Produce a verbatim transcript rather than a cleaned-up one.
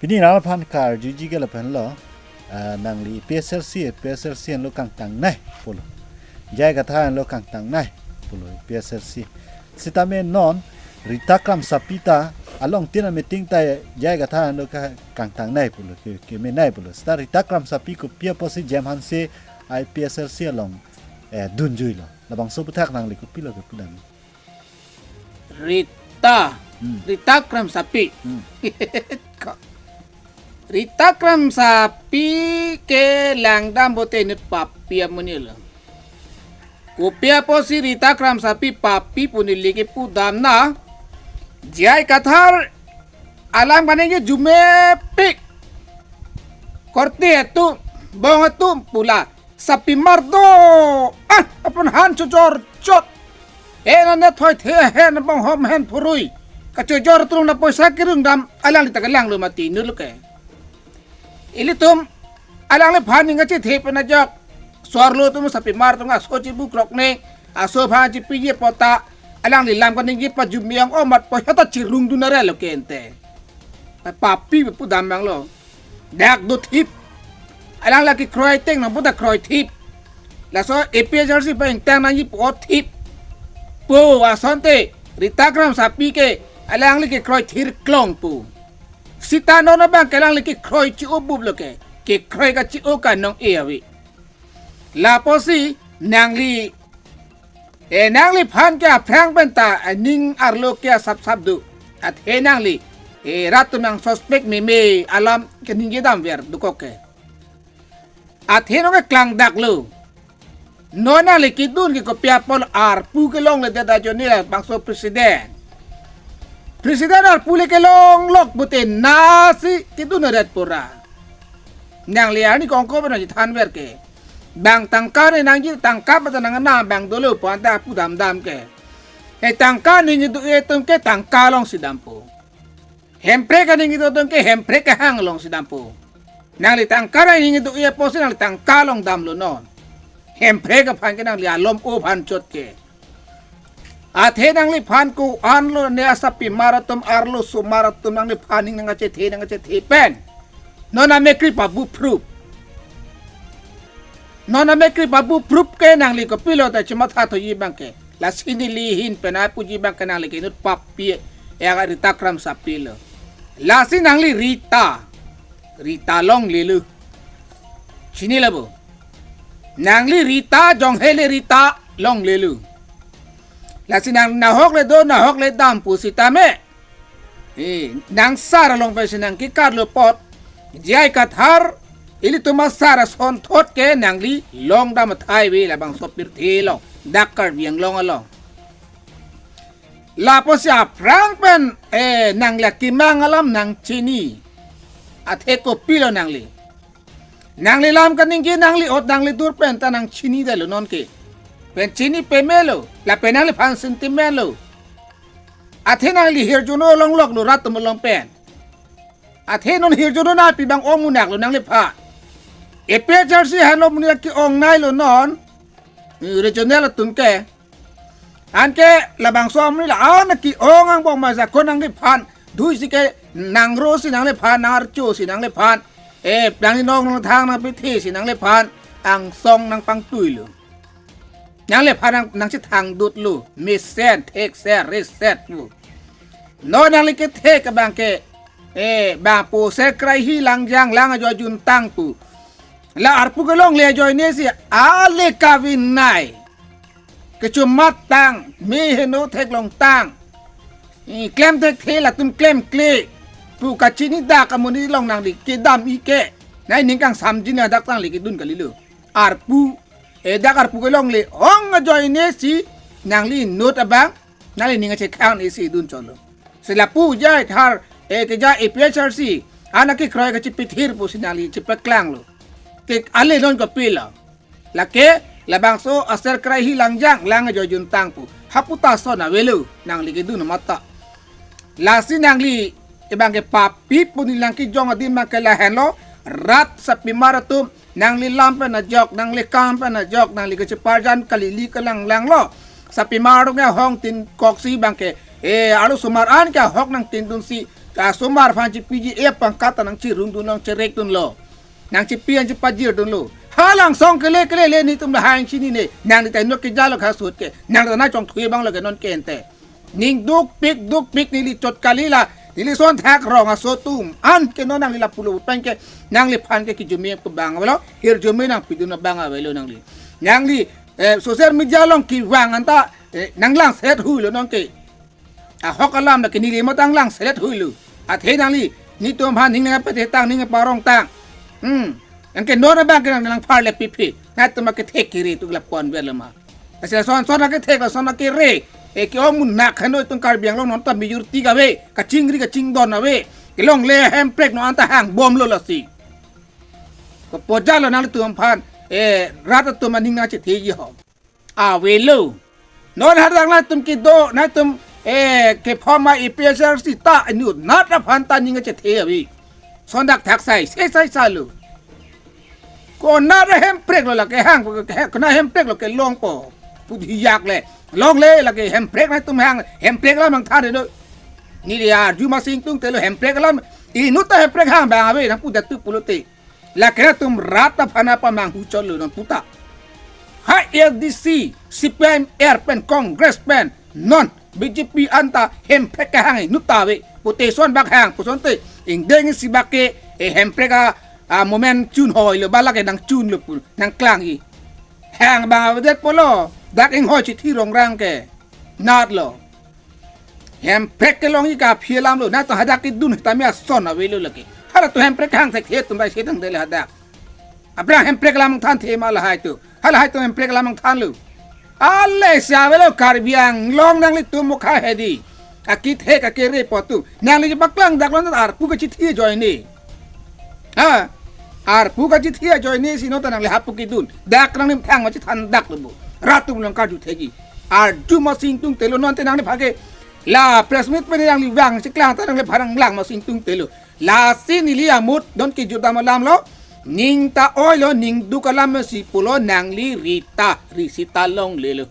Pini nangphan karjuji ke lapen lo, ah, nangli A P H L C, A P H L C anlo kangtangnei pulo. J I Kathar anlo kangtangnei pulo A P H L C. Sitame non Rita Kramsapi ta along tin a meeting ta J I Kathar anlo ka kangtangnei pulo, ke, kemenei pulo. Sita Rita Kramsapi kopi apotsi Jem Hanse A P H L C along, eh, dunjuilo. Labangso aputhak nangli kopilo kepudam. Rita. Hmm. Rita Kramsapi. Hmm. Rita Kramsapi ke langdam bote inut papi amonit lo. Kopi apotsi Rita Kramsapi papi pu neli kepudam na. J I Kathar alam kaningje arjumepik. Korte atum, bong atum pu la sapimar do-an aphan han chojor chot. He nane thoi the, he nane bonghom, he nane phurui. Kachojor atum na poisa kerung dam, alangli ta kelanglo mati inut lo ke. Ilitum alangliphan ning kachethe pen ajok. Arloso atum sapimar atum aso chibu krok ne, aso aphan chipiji apot ta alangli lam kaningje pajumyang omat poisa ta chirung dun arlo ke ante. Pa papi pudam abang lo. Dak dothip. Alangli kekroi ateng nangpu ta kroithip. Laso A P H L C pen ingtang nangji pu othip. Pu asonte Rita Kramsapi ke alangli kekroi thirklong pu. Sita non abang ke alangli kekroi chi-o bup lo ke. Kekroi kachi-o kanong e ave. Lapusi nangli, eh, nangliphan ke aphrang pen ta, eh, ning arlo ke asapsap do. Athe nangli, eh, rat atum nang suspect meme alam keningje damver dokok ke. Athe non ke klangdaklo. Non nangli kedun ke kopi apot arpu kelongledet ajoine labangso president. President arpu le kelonglok pute nasi kedundet pura. Nangli arni kongko pen nangji thanver ke. Bang tangka ne nangji tangka pen ta nang na bang dolo pu anta pudamdam ke. He tangka ningje do-e atum ke tangka alongsi dampo. Hemprek kaningje do atum ke Hemprek kehang alongsi dampo. Nangli tangka ningje do-e apotsi nangli tangka along damlo non. Hemprek aphan ke nangli alom o aphan chot ke. Athe nangliphan ko-anlo ne asapimar atum arlosomar atum nangliphan ning nangkachethe nangkachethe pen. Non amekrip abu prup. Non amekrip abu prup ke nangli kopilo ta chimatha thoji abang ke. Lasi neli ahin pen apuji abang ke nangli ke inut papi, ya Rita Kramsapi lo. Lasi nangli Rita. Rita longlelo. Chinilo bo. Nangli Rita, jonghele Rita longlelo. Lasi nang nahok le do, nahok le dam pu sitame. Eh, nang sar along pensi nang kekarlo apot. J I Kathar, ilitum asar asonthot ke nangli longdam athai ave labangso pirthe along. Dak Karbi Anglong along. Lapusi aphrang pen, eh, nangli akemang alam nangchini. Athe kopilo nangli. Nangli lam kaningje nangli ot nangli dur pen ta nangchinidetlo non ke. Pen chini pemelo, lapen nangliphan sentiment lo. Athe nangli hirjuno longloklo rat atum along pen. Athe non hirjuno nangpi abang ong munak lo nangliphan. A P H L C henlo amonit ke-ongneilo non. Regional atum ke. Anke labangso amonit la an ke-ong angbong ma jakong nangliphan. Dui si ke nangro si nangliphan, nang archo si nangliphan. Eh, nangli nong nangthang nangpethe si nangliphan. Angsong nangpangtuilo. Nangliphan nang, nangchethangdutlo. Mesen, thekser, reset lo. Non nangli kethek abang ke. Eh, bang pu Sar Krahi Langjang lang ajoine ajuntang pu. La arpu kelongle ajoine si ale kavinai. Kechomat tang, me heno theklong tang. Eh, klem thekthe latum klemkle. Pu kachini dak amonit along nangli kedam-i ke. Nai ning kangsamjin adak tangli kedun kalilo. Arpu, eh, dak arpu kelongle ong ajoine si nangli inut abang, nangli ning achekhang isi dun chotlo. Si lapu J I Kathar, eh, keja A P H L C, an akekroi kachipithir pusi nangli chipaklanglo. Ke ale non kopilo. Lake, labangso Sar Krahi Langjang, lang ajoine ajuntang pu. Hapu ta ason avelo, nangli kedun mata. Lasi nangli, abang ke papi pu neli lang kejong adim abang ke lahenlo, rat sapimar atum, nangli lam pen ajok, nangli kam pen ajok, nangli kachiparjan kalili kelanglanglo. Sapimar atum ke ahong tin koksi abang ke, eh, arlosomar an ke ahok nangtindunsi, Asomar aphan chepiji, e pangkat ta nangchirungdunlo, nangchirekdunlo. Nangchepi an chepajirdunlo. Halangsong kele kele le netum lahai chinine. Nangli ta inut kejalo khasut ke. Nangli ta nangchongthui abanglo ke non ke ante. Ning dukpik dukpik neli chot kali la. Neli sonthak rong aso atum an ke non nangli lapulo pen ke. Nangliphan ke kijumi kebang avelo. Hirjume nangpidun abang avelo nangli. Nangli, eh, social media along kevang anta, eh, nanglang set huilo non ke. Ahok alam lake neli matang lang selet huilo. Athe nangli, netum aphan ning nangpethe tang, ning parong tang. Hmm. Anke non abang ke nanglang pharle pipi. Netum akethek kiri tu gelap kon ber lema. Asal son son akethek, son akere. E ke-ong munak hano itum Karbi Anglong non ta majority kave. Kachingri kachingdon ave. Kelongle hemprek non anta hangbomlo lasi. Kopoja lo nanglitum aphan. E, rat atum aning nangchetheji ho. Avelo. Non hadak nangtum kedo, nangtum, eh, ke former A P H L C ta inutnat aphan ta ning chethe ave. Sondak thaksai, sai sai salo. Konat hemprek lo lake hang, ke, kona hemprek lo kelongpo. Pudhi yak le. Longle lake hemprek nangtum hang, hemprek alam nangthan do. Neli arju masing tung telo hemprek alam. Inut ta hemprek hang abang ave nangpu datu pulote. Lake netum rat aphan apamanghu chotlo non puta. Ha A D C, C P I M R pen, Congress pen, non B J P anta hemprek kehang inut ta ave. Pute son bak hang, puson te, ingdeng isi bak ke, e hemprek a, a moment chun hoilo, bala ke nangchunlo pu, nangklangji. Hang abang avedet pulo, dak inghoi chithi rongrang ke. Natlo. Hemprek kelongji kaphi alamlo, nangtum hadak kedun tame ason avelo lake. Halatum hemprek hang thek he tum bai setang dele hadak. Aphrang hemprek alam than the ma lahai tu. Halahai tu hemprek alam thanlo. Ale si avelo Karbi Anglong nanglitum mukha hedi. Akit he kakere potu. Nangli paklang dak lo arpu kachithi ajoine. Ha? Arpu kachithi ajoine si non ta nangli hapu kedun. Dak nangli thang ma chethan dak lo bu. Rat atum nangkarju thekji. Arju masing tung telo non te nangliphan ke. La press meet pen nangli vang cheklang ta nangliphan lang masing tung telo. Lasi neli amut non kejut dam alamlo. Ning ta oilo, ning duk alam si pulo, nangli rita, risita longlelo.